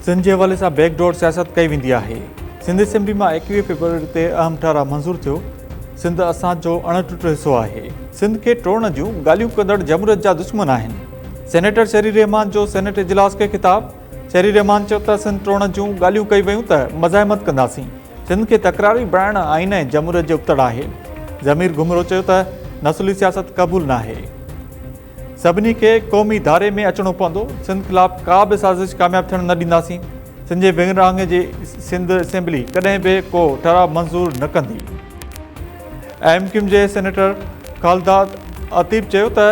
سنڌ جي حوالي سان بيڪ ڊور سياست ڪئي ويندي آهي. سنڌ اسيمبلي مان 21 فيبروري تي اهم ٺهراء منظور ٿيو. سنڌ اسان جو اڻ ٽٽ حصو آهي. سنڌ کي ٽوڙڻ جون ڳالهيون ڪندڙ جمهوريت جا دشمن آهن. سينيٽر شيري رحمان جو سينيٽ اجلاس کي خطاب، شيري رحمان چيو ته سنڌ ٽوڙڻ جون ڳالهيون ڪئي ويون ته مزاحمت ڪنداسين. سنڌ کي تڪراري بڻائڻ آئين ۽ جمهوريت جي ابتڙ آهي. ضمير گهمرو چيو ته نسلي سياست قبول ناهي. سڀني کي قومي ڌاري ۾ اچڻو پوندو، سنڌ خلاف ڪا به سازش ڪامياب ٿيڻ نه ڏينداسين، سنڌ جي ورهاڱي جي سنڌ اسيمبلي ڪڏهن به ڪو ٺهراء منظور نه ڪندي. ايم ڪيو ايم جي سينيٽر خالده عتيب چيو ته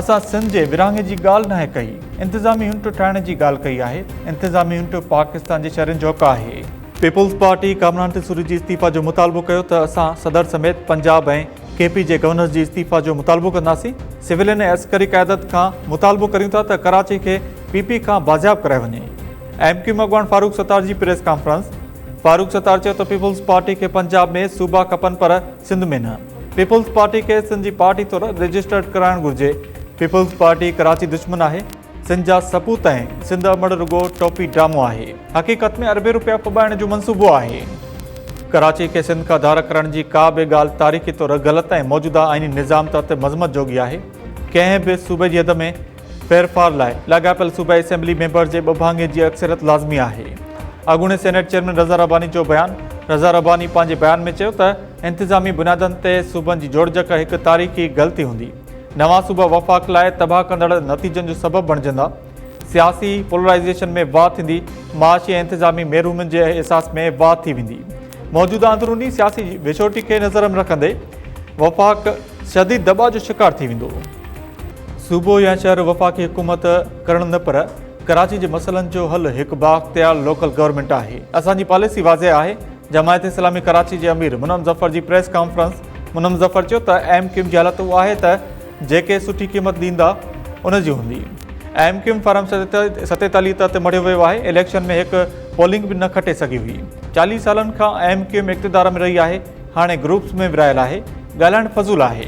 اسان سنڌ جي ورهاڱي جي ڳالهه ناهي ڪئي، انتظامي يونٽ ٺاهڻ جي ڳالهه ڪئي آهي، انتظامي يونٽ پاڪستان جي شهرين جو حق آهي. پيپلز پارٽي ڪامران ٽيسوري جي استعيفيٰ جو مطالبو ڪيو ته اسان صدر سميت پنجاب ۽ ڪي پي جي گورنرز جي استعيفيٰ جو مطالبو ڪنداسين، سويلين ۽ عسڪري قيادت کان مطالبو ڪريون ٿا ته ڪراچي کي پي پي کان بازياب ڪرايو وڃي. ايم ڪيو ايم اڳواڻ فاروق ستار جي پريس ڪانفرنس، فاروق ستار چيو ته پيپلز پارٽي کي پنجاب ۾ صوبا کپن پر سنڌ ۾ نه، پيپلز پارٽي کي سنڌ جي پارٽي طور رجسٽرڊ ڪرائڻ گهرجي، پيپلز پارٽي ڪراچي دشمن آهي، سنڌ جا سپوت ۽ سنڌ امڙ رڳو ٽوپي ڊرامو آهي، حقيقت ۾ اربين روپيا ڦٻائڻ جو منصوبو آهي. ڪراچي کي سنڌ کان ڌار ڪرڻ جي ڪا به ڳالهه تاريخي طور غلط ۽ موجوده آئيني نظام تحت مذمت جوڳي آهي. ڪنهن به صوبي جي حد ۾ ڦيرڦار لاء لاڳاپيل صوبائي اسيمبلي ميمبرز جي ٻه ڀاڱي جي اڪثريت لازمي آهي. اڳوڻي سينيٽ چيئرمين رضا رباني جو بيان رضا رباني پنهنجي بيان ۾ چيو ته انتظامي بنيادن تي صوبن جي جوڙجڪ هڪ تاريخي غلطي هوندي. نوان صوبا وفاق لاء تباهه ڪندڙ نتيجن جو سبب بڻجندا، سياسي پولرائيزيشن ۾ واڌ ٿيندي، معاشي ۽ انتظامي محرومين جي احساس ۾ واڌ ٿي ويندي. موجوده اندروني سياسي وڇوٽي کي نظر ۾ رکندي وفاق شديد دٻاء جو شڪار ٿي ويندو. صوبو يا شهر وفاقي حڪومت ڪرڻ نه پر ڪراچي جي مسئلن جو حل هڪ بااختيار لوڪل گورنمينٽ آهي. اسان جي پاليسي واضح آهي، جماعت اسلامي ڪراچي جي امير منعم ظفر جي پريس ڪانفرنس، منعم ظفر چيو ته ايم ڪيو ايم جي حالت اها آهي ته جيڪي سٺي قيمت ڏيندا ان جي هوندي. ايم ڪيو ايم فارم 47 تحت مڙهيو ويو آهي، اليڪشن ۾ هڪ پولنگ به نه کٽي سگهي هئي، 40 سالن کان ايم ڪيو ايم اقتدار ۾ رهي آهي، هاڻي گروپس ۾ ورهايل آهي، ڳالهائڻ فضول آهي.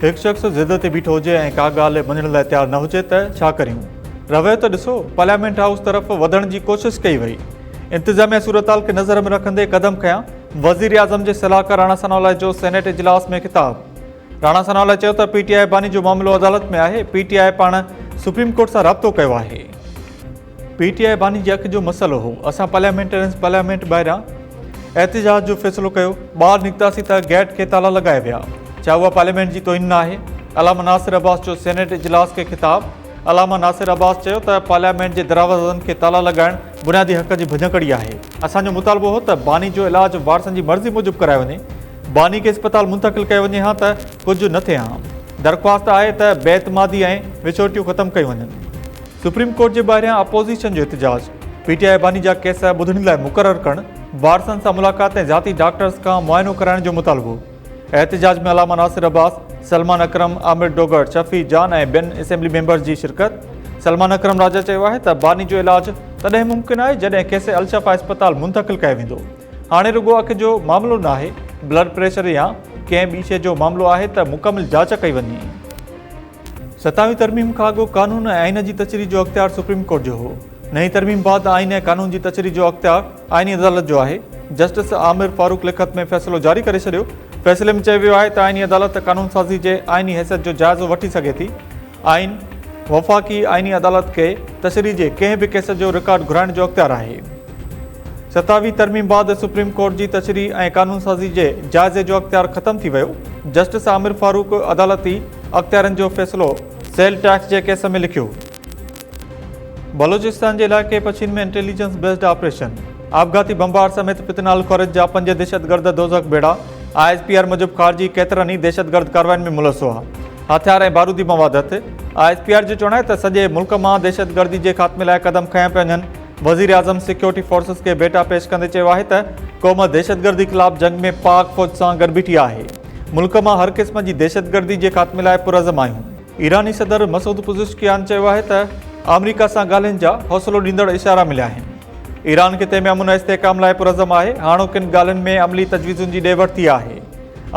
هڪ شخص ضد تي بيٺو هجي ۽ ڪا ڳالهه مڃڻ لاء تيار نه هجي ته ڇا ڪريون؟ رويو ته ڏسو، پارليامينٽ هائوس طرف وڌڻ جي ڪوشش ڪئي وئي. انتظاميا صورتحال کي نظر ۾ رکندي قدم کنيا، وزيراعظم جي صلاحڪار راڻا ثناء الله جو سينيٽ اجلاس ۾ خطاب. راڻا ثناء الله چيو ته پي ٽي آء باني جو معاملو عدالت ۾ آهي، پي ٽي آء پاڻ سپريم ڪورٽ سان رابطو ڪيو آهي. پي ٽي آء باني جي اک جو مسئلو هو، اسان پارليامينٽرينز پارليامينٽ ٻاهران احتجاج جو فيصلو ڪيو، ٻاهر نڪتاسين ته گيٽ کي تالا لڳايا ويا، ڇا اها پارليامينٽ جي توهين ناهي؟ علامه ناصر عباس جو سينيٽ اجلاس کي خطاب، علامه ناصر عباس چيو ته پارليامينٽ جي دروازن کي تالا لڳائڻ بنيادي حق جي ڀڃڪڙي آهي، اسان جو مطالبو هو ته باني جو علاج وارثن جي مرضي موجب ڪرايو وڃي، باني کي اسپتال منتقل ڪيو وڃي ها ته ڪجهه نه ٿئي ها، درخواست آهي ته بي اعتمادي ۽ وڇوٽيون ختم ڪيون وڃن. سپريم ڪورٽ جي ٻاهريان اپوزيشن جو احتجاج، پي ٽي آء باني جا ڪيس ٻڌڻي لاء مقرر ڪرڻ، وارثن سان ملاقات ۽ ذاتي ڊاڪٽرز کان معائنو ڪرائڻ جو مطالبو. احتجاج ۾ علامه ناصر عباس، سلمان اڪرم، عامر ڊوگر، شفيع جان ۽ ٻين اسيمبلي ميمبرز جي شرڪت. سلمان اڪرم راجا چيو آهي ته باني جو علاج تڏهن ممڪن آهي جڏهن کيس الشفا اسپتال منتقل ڪيو ويندو. هاڻي رڳو اک جو معاملو ناهي، بلڊ پريشر يا ڪنهن ٻي شيء جو معاملو آهي ته مڪمل جاچ ڪئي وڃي. ستاويهين ترميم کان اڳ قانون ۽ آئين جي تشريح جو اختيار سپريم ڪورٽ جو هو، نئين ترميم بعد آئين ۽ قانون جي تشريح جو اختيار آئيني عدالت جو آهي، جسٽس عامر فاروق لکت ۾ فيصلو جاري ڪري ڇڏيو، فيصلي ۾ چيو ويو آهي ته آئيني عدالت قانونسازي جي آئيني حيثيت جو جائزو وٺي سگهي ٿي، آئين وفاقي آئيني عدالت کي تشريح جي ڪنهن به ڪيس جو رڪارڊ گهرائڻ جو اختيار آهي. ستاويهين ترميم بعد سپريم ڪورٽ جي تشريح ۽ قانونسازي جي جائزي جو اختيار ختم ٿي ويو، جسٽس عامر فاروق عدالتي اختيارن جو فيصلو سيل ٽيڪس جي ڪيس ۾ لکيو. بلوچستان جي علائقي پشين ۾ انٽيليجنس بيسڊ آپريشن، آپگهاتي بمبار سميت فتنه الخوارج جا پنج دهشتگرد دوزخ ڀيڙا، I S P R موجب خارجي ڪيترن ئي دهشتگرد ڪاررواين ۾ ملوث هئا، هٿيار ۽ بارودي مواد هٿ، I S P R جو چوڻ آهي ته سڄي ملڪ مان دهشتگردي جي خاتمي لاء قدم کنيا پيا وڃن، وزيراعظم سيڪيورٽي فورسز کي ڀيٽا پيش ڪندي چيو آهي ته قوم دهشتگردي خلاف جنگ ۾ پاڪ فوج سان گڏ بيٺي آهي، ملڪ مان هر قسم جي دهشتگردي جي خاتمي لاء پرعزم آهيون. ايراني صدر مسعود پزشڪيان چيو آهي ته آمريڪا سان ڳالهين جا حوصلو ڏيندڙ اشارا مليا آهن، ايران خطي ۾ امن ۽ استحڪام لاء پرعزم آهي، هاڻوڪين ڳالهين ۾ عملي تجويزن جي ڏي وٺ ٿي آهي،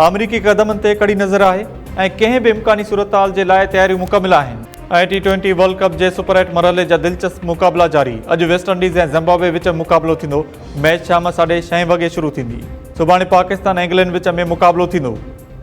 آمريڪي قدمن تي ڪڙي نظر آهي ۽ ڪنهن به امڪاني صورتحال جي لاء تياريون مڪمل آهن. ۽ ٽي ٽوئنٽي ورلڊ ڪپ جي سپر ايٽ مرحلي جا دلچسپ مقابلا جاري، اڄ ويسٽ انڊيز ۽ زمبابوي وچ ۾ مقابلو ٿيندو، ميچ شام ساڍي ڇهين وڳي شروع ٿيندي. سڀاڻي پاڪستان ۽ انگلينڊ وچ ۾ مقابلو ٿيندو.